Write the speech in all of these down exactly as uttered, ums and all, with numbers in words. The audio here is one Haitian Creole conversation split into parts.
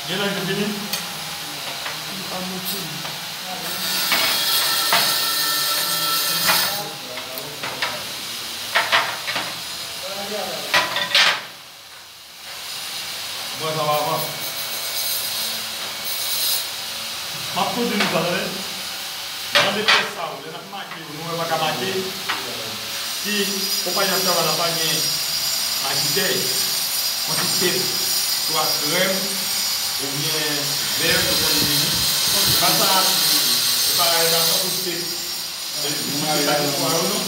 Gen lè ki fini? Mwen sa va avan. M ap tou di nou sa, tande. Nan de pyès sa yo, lè n ap make yo, nou wè pa ka make. Si konpayi n ap travay la pa gen makitè, yon ti tep, swa krèm, oubyen vè, yo konn li menm. Se pa sa, se pa, se pa tankou tep. Li pa gen pwa yo, non.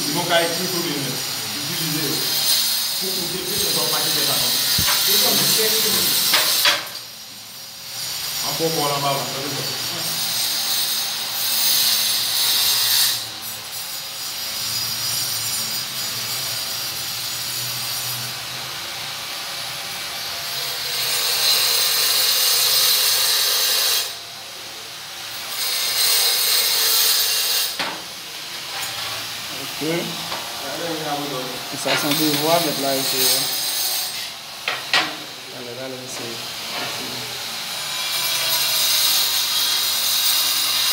Li bon ka ekri tou li menm. Itilize yo. Pou koute pye, men fò w pa kite sa konsa. An bon bò l anba vant, tande sa. Ok. E sa se yon devwa, mèt la eseye. Talè, talè, eseye. Eseye.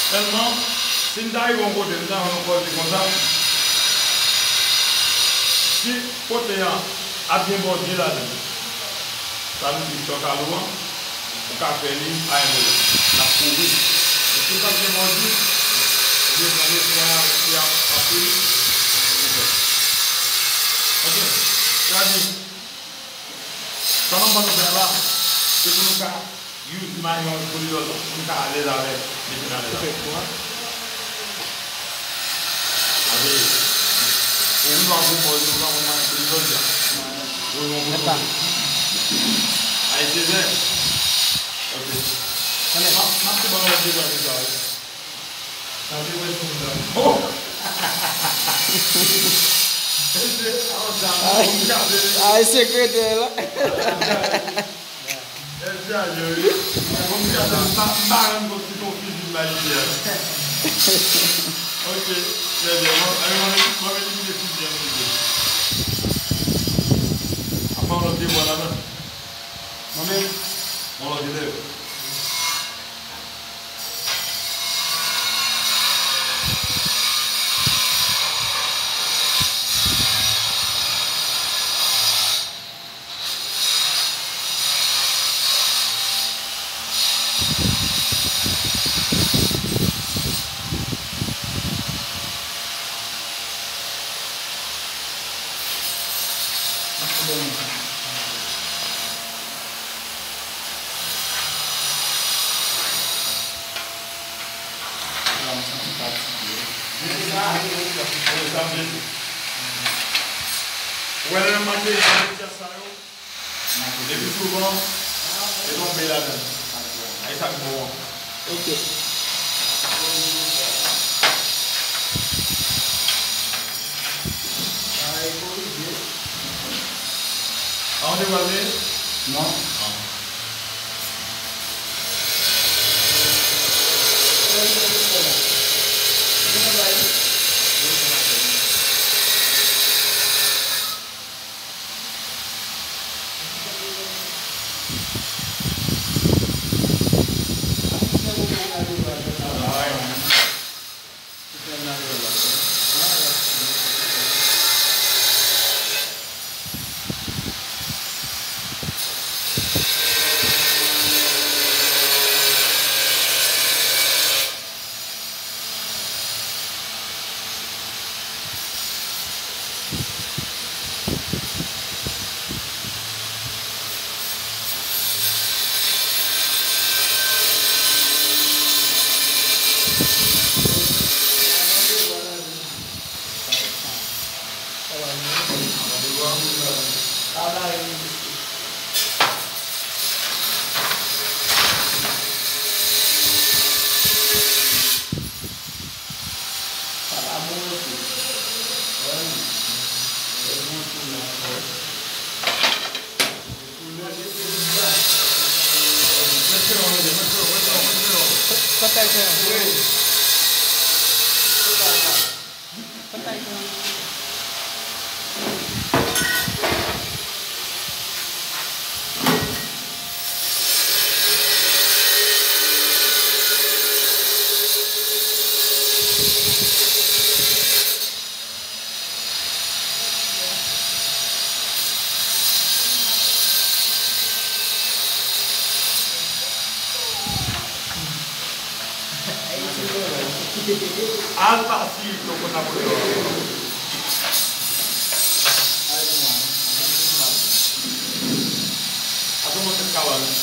Sèlman, si n ta rive yon kote, n ta jwenn yon kòlde konsa. Si kote a ap gen bòdye ladan l, sa vle di chòk a lou an, ou ka fè li a envolo. L ap kouvri. Men si l pa t gen bòdye, ou bezwen rete avèk li anpil. Ok. Sa di, sa m ap ban nou fè la, se pou nou ka use mayon pou li lòt, pou nou ka alèz avè l, mete nan lè la. Gade, ou vin wè gwo bòz, ou pa konn mwen, se li jodi a. Ou vin wè gwo bòz. Ay, se vre. Ok. M ap, m ap te ban lòt de bòz sa, wi. Sa te wè sou moun nan. Oh! Mesye, avan sa, m konn gade. Ay, sekretè la. Mesye, ayo, wi. Mwen konn gade, m pa, m pa rann kont si ton fizi m bay li a. Ok, trè byen. Mwen, mwen, mwen elimine fizi an pito. Apa yon lòt devwa la, non? Mwen menm? Yon lòt elèv. Ou wè lè yo make sa yo, le pi souvan, e tonbe ladan l. Ay sa k bon an. Ok. Sa e korije. An, ou te pral veye? Non. Al pase, yo konn ap wè yo. Al mwen. Al mwen. Al mwen.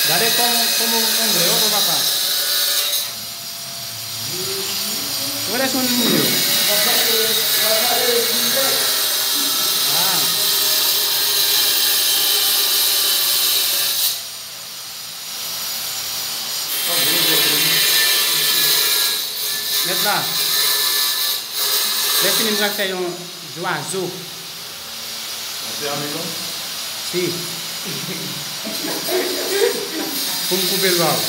Gade kòman, kòman w angle yo, papa. Ou wè lè son moun yo. Ah. Mèt la. Lè fini, m pral fè yon zwazo. Anfèmen non? Si. Pou m koupe l ba ou.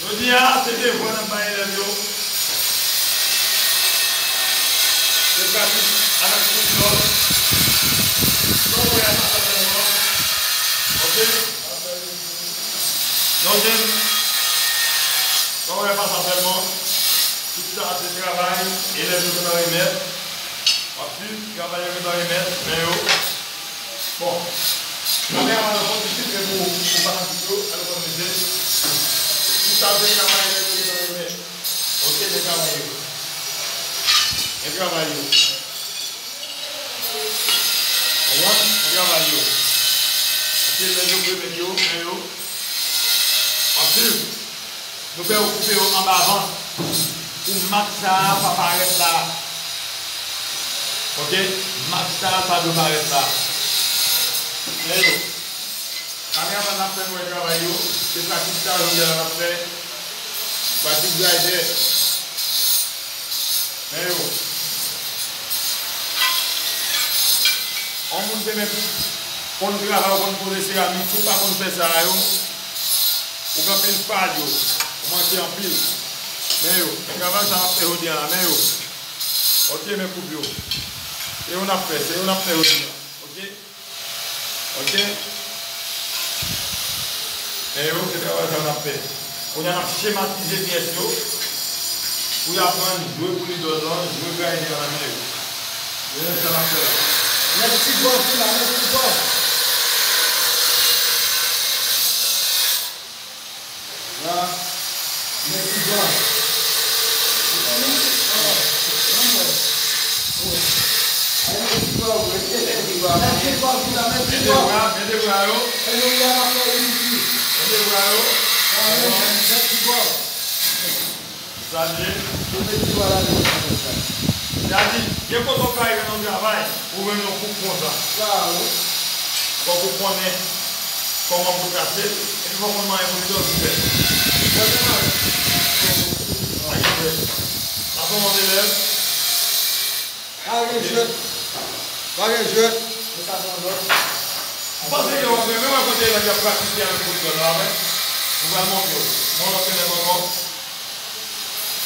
Jodi a, se devwa n ap bay elèv yo. Se pratik avèk kout lòt. Sa w wè a, sa sèlman. Ok? Sa w wè a, sa sèlman. Tout sa se travay elèv yo gentan remèt. W ap swiv, travay yo gentan remèt, men yo. Bon. Kameraman nan fò ti filme pou, pou fanatik yo, ale konn mesye. Tout sa se travay elèv yo gentan remèt. Ok, men travay yo. Men travay yo. Konprann? Men travay yo. Ok, elèv yo remèt yo, men yo. W ap swiv. Nou fè yo koupe yo anba vant pou mak sa a pa parèt la. Ok? Mak sa a pa dwe parèt la. Men yo. Kameraman ap fè nou wè travay yo. Se pratik sa jodi a n ap fè. Pratik graydè. Men yo. Yon moun te mèt konn travay, ou konn poze seramik, si w pa konn fè sa yo, ou gen anpil fal yo, ou manke anpil. Men yo, travay sa n ap fè jodi a la, men yo. Ok, men koup yo. Se yo n ap fè, se yo n ap fè jodi a. Ok? Ok? Men yo, se travay sa n ap fè. Kounye a n ap chematize pyès yo pou y aprann jwe pou lidòl lan, jwe graydè an nan men yo. Men sa n ap fè la. Nèg ti gòv ki la, nèg ti gòv. La, nèg ki gòv. Nèg ti gòv, wi. Nèg ti gòv, wi. Nèg ti gòv ki la, nèg ti gòv. Mete bra, mete bra yo. E nou la, n ap fè isit. Mete bra yo. Nèg ti gòv. Sa l ye? Ou mete dwa la devan sa. Sa di, gen kote w ka rive nan travay, ou jwenn yon koup konsa. Sa, wi. Fòk ou konnen kòman pou trase, epi fòk ou konn manyen pou li tou, pou fè. Mwen te manyen. Sa gen fè. Sa fè yon elèv. Pa gen jwèt. Pa gen jwèt. Ou pa pran lòt. M panse yo ap renmen wè kote nèg y ap pratike avèk poulidòl la, wè. Nou pral montre w. Mwen lòt elèv ankò.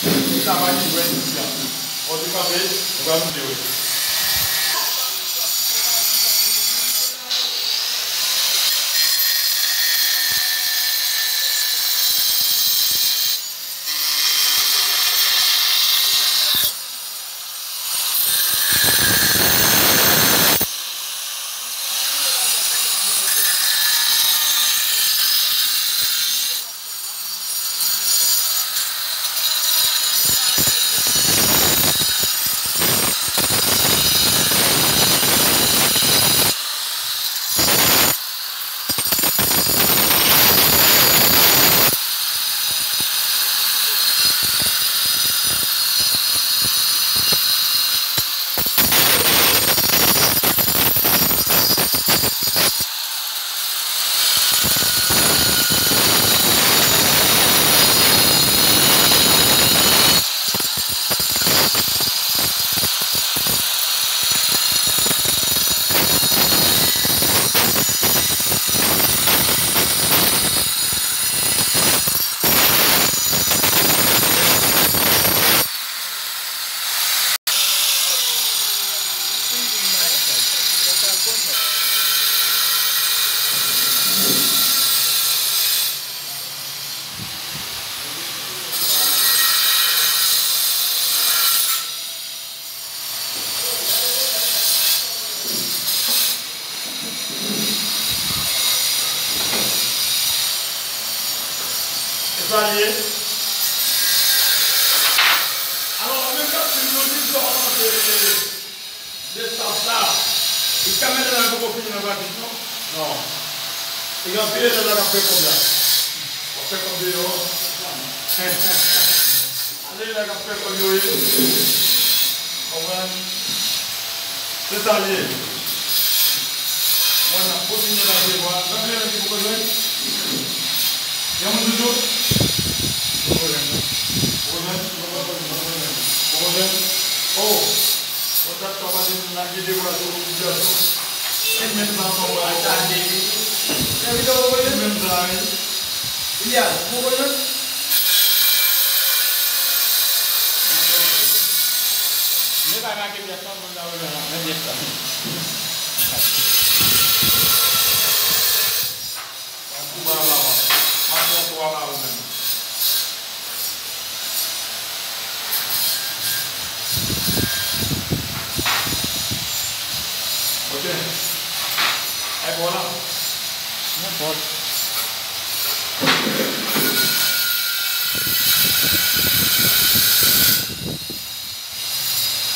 Li travay li jwèt isi a. Bon, li kanpe, nou pral montre w. E sa l ye. Alò, menm kapsül nou di sa w panse de staff sa, li ka mete nan poko fini nan pratik, non? Non. E gen anpil elèv la k ap fè kòb la. W ap fè kòb deyò. Ale la k ap fè kòb yo ye. Konprann? Se sa l ye. Mwen, n ap kontinye lage bwa. Nan ki lè ki poko jwenn? Gen moun toujou? Poko jwenn, non. Poko jwenn? Poko jwenn. Oh! Bon, dat sa w pa te vin lage de bwa sou yon ti gason. E menm sa ankò, bwa. Ataje. Envite w poko jwenn? Menm sa, wi. Ilias, ou poko jwenn? Men pa make pyès non, moun ta wè la, men pyès la. Ou pa la, pa. M ap pran twa ba ou menm. Ok. Ay, bon la. Nenpòt.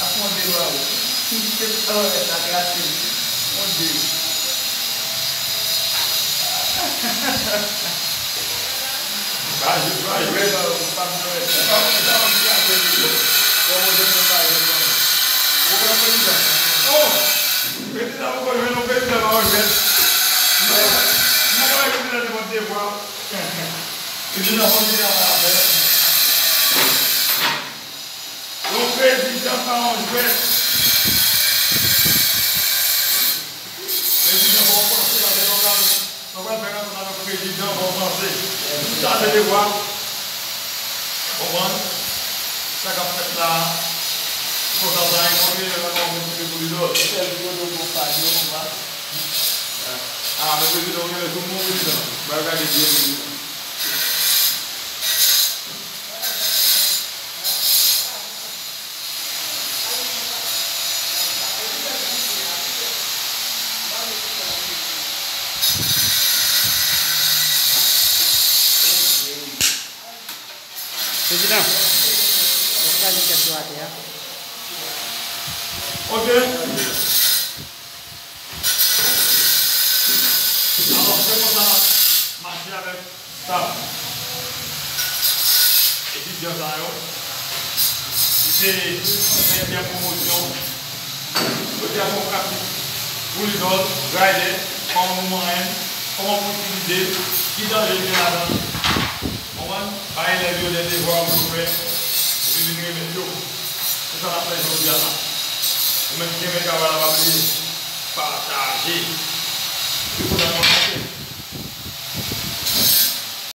Ap fè yon de ba ou. Kèt sa w wè la, kraze m. Yon de. Ba jwe, ba jwe. Yon de ba ou, pa m jwe. Sa w, sa w di a fè li. Bon, mwen jwenn yon ba jwe kòm. Ou konn prezidan? Oh! Prezidan poko jwenn, yon prezidan pa yon jwèt. Mwen, mwen konn prezidan te pòt devwa. Prezidan fò prezidan pa avè. Yon prezidan pa yon jwèt. Prezidan fò w panse, paske sa w pral, sa w pral fè rankontre avèk prezidan fò w panse. Tout sa se devwa. Konprann? Sa k ap fèt la a, se konsa sa ye, konbyen lè nan yon moun ki te pou li dòt. Sèl ki kote w gon faj yo konpa. Ah, men prezidan, ou genlè sou moun prezidan. Ba yo gade byen prezidan. Prezidan, w ap kraze tèt yo atè a. Ok. Alò, se konsa n ap mache avèk staff. Etidyan sa yo, li te fè de pwomosyon. Yo te fè yon kapit pou lizòl, graydè, kòman pou manyen, kòman pou itilize l, ki danje ki gen ladan l. Konprann? Bay elèv yo de devwa pou yo fè, epi vin remèt yo. Se sa n ap fè jodi a la. Ou menm ki renmen travay la, pa bliye pataje. Se pou n ap avanse.